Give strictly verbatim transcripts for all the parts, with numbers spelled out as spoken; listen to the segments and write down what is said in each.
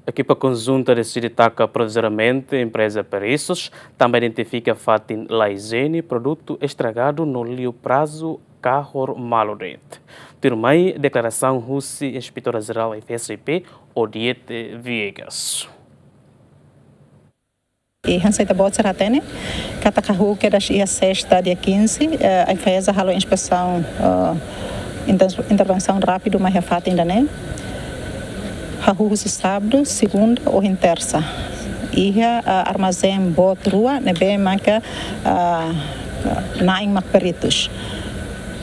Ekipa konjunta deside taka provizoriamente empreza Perisus, tanba identifika fatin la ijiene, produtu estragadu no liu prazu kahur malu de'it. Tuirmai deklarasaun husi Inspetora Jerál F S I P, Odiete Viegas. I hanesan ita-boot sira hatene katak hahú kedas iha sesta dia quinze, eh, AIFAESA halo inspesaun, eh, inter-, intervensaun rápidu mai iha fatin ida-ne'e. Hahú husi sábadu, segunda, ohin tersa. Iha, eh, armazén boot rua ne'ebé maka, eh, na'in mak Peritus.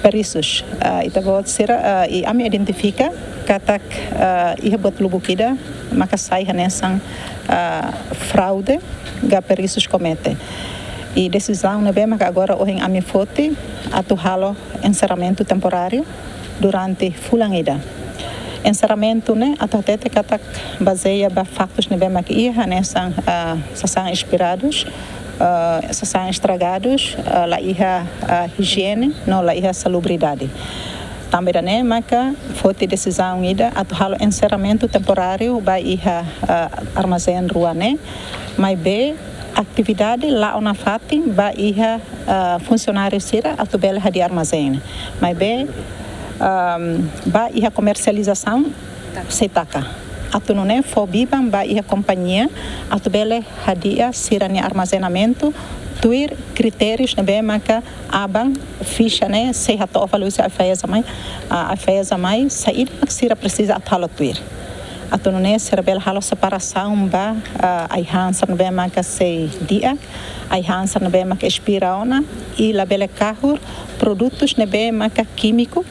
Perisus, eh, ita-boot sira, eh, i ami identifika katak, eh, iha buat lubuk ida maka sai hanesan, eh, fraude ka Perisus komete. I desizaun ne'ebé maka agora ohin ami foti atu halo enserramentu temporáriu durante fulan ida. Enserramentu ne'e atu hatete katak bazeia ba faktus ne'ebé maka iha hanesan, ah, sasán espairadus, ah, sasán estragadus, ah, la iha, ah, ijiene, no la iha salubridade. Tanba ida-ne'e maka foti desizaun ida atu halo enserramentu temporáriu ba iha, ah, armazén rua ne'e, maibé atividade la'o nafatin ba iha, ah, funsionáriu sira atu bele hadi'a armazén. Maibé, ahm, ba iha komersializasaun sei taka. Atu nune'e fó biban ba iha kompañia atu bele hadi'a sira-nia armazenamentu tuir kritérius ne'ebé maka aban fixa ne'e sei hato'o fali husi AIFAESA mai, ah, AIFAESA mai saida mak sira presiza atu halo tuir. Atu nune'e sira bele halo separasaun ba, ah, ai-han sira ne'ebé maka sei di'ak, ai-han sira ne'ebé maka espira ona, i labele kahur produtus ne'ebé maka kímiku.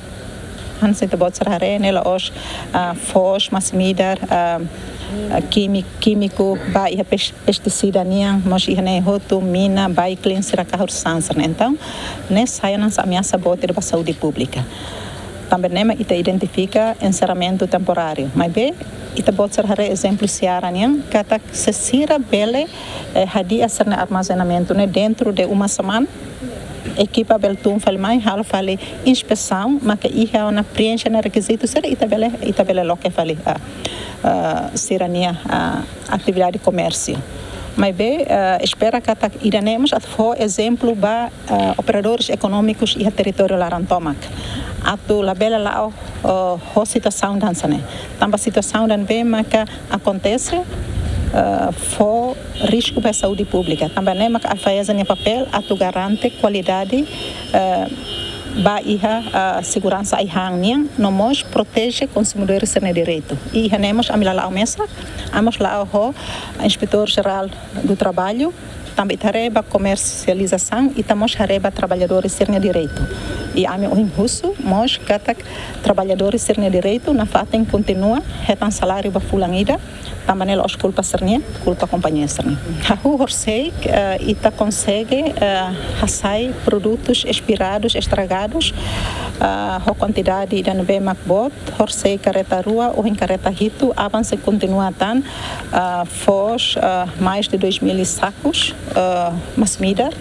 Hanesan ita-boot sira haree ne'e la'ós, ah, foos masin-midar, ah, ah, kími-, kímiku ba iha pes-, pestisida nian, mós iha ne'e hotu, mina, baiklin, sira kahur sasán sira-ne'e. Entaun, ne'e sai hanesan ameasa boot ida ba saúde públika. Tanba ne'e mak ita identifika enserramentu temporáriu. Maibé, ita-boot sira haree ezemplu Seara nian, katak se sira bele, eh, hadi'a sira-nia armazenamentu ne'e dentru de uma semana, ekipa bele tun fali mai, halo fali inspesaun, maka iha ona preenxe nia rekizitu sira, ita bele, ita bele loke fali, ah, ah, sira-nia, ah, atividade komérsiu. Maibé, ah, espera katak ida-ne'e mós atu fó ezemplu ba, ah, operadores ekonómikus iha territóriu laran tomak. Atu labele la'o, oh, ho situasaun hanesan ne'e. Tanba situasaun ida-ne'ebé maka akontese, eh, fó risku ba saúde públika. Tanba ne'e maka AIFAESA nia papél atu garante kualidade, eh, ba iha, eh, seguransa ai-han nian, no mós proteje konsumidór sira-nia direitu. I iha ne'e mós ami la la'o mesak, ami mós la'o ho Inspetór Jerál do Trabalho, tanba ita haree ba komersializasaun, ita mós haree ba traballadór sira-nia direitu. I ami ohin husu mós katak traballadór sira-nia direitu nafatin kontinua hetan saláriu ba fulan ida, tanba ne'e la'ós kulpa sira-nian, kulpa kompañia sira-nian. Hahú horiseik, eh, ita konsege, eh, hasai produtus espairadus, estragadus, eh, ho kuantidade ida ne'ebé mak boot, horiseik karreta rua, ohin karreta hitu, aban sei kontinua tan, ah, foos, ah, mais de dois mil sacos, ah, masin-midar,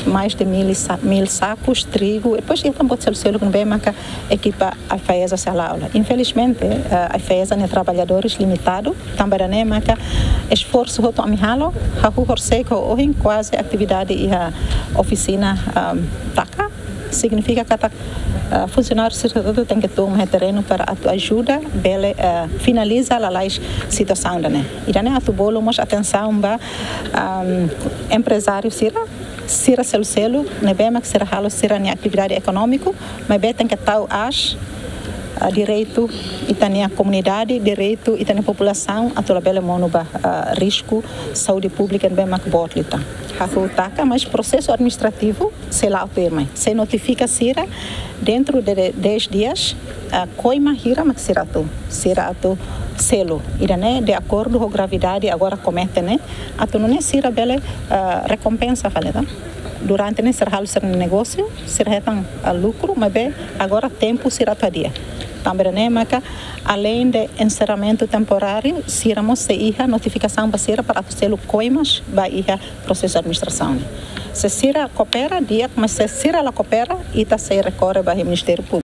mais de mil sa-, mil sacos, trigo, depois iha tan buat seluk-seluk ne'ebé maka ekipa AIFAESA sei hala'o. Infelizmente, ah, AIFAESA nia traballadores limitadu, tanba ida-ne'e maka esforsu hotu ami halo, hahú horiseik ho ohin kuaze atividade iha ofisina, ah, taka. Signifika katak, ah, funsionáriu sira hotu tenke tun mai terrenu para atu ajuda bele, ah, finaliza lalais situasaun ida-ne'e. Ida-ne'e atu bolu mós atensaun ba, ah, emprezáriu sira, sira seluk-seluk ne'ebé mak sira halo sira-nia atividade ekonómiku, maibé tenke tau aas, ah, direitu ita-nia komunidade, direitu ita-nia populasaun atu labele monu ba, ah, risku saúde públika ne'ebé mak boot liután. Hahú taka, mas prosesu administrativu sei la'o tuirmai, sei notifika sira dentro de, de dez dias, ah, koima hira mak sira atu, sira atu selu. Ida-ne'e de akordu ho gravidade agora komete ne'e, atu nune'e sira bele, ah, rekompensa fali, tá? Durante ne'e sira halo sira negósiu, sira hetan, ah, lukru, maibé agora tempu sira atu hadi'a. Tanba ida-ne'e maka, além de enserramentu temporáriu, sira mós sei iha notifikasaun ba sira para atu selu koimas ba iha prosesu administrasaun ne'e. Se sira koopera, di'ak, mas se sira la koopera, ita sei rekorre ba Ministériu Públiku.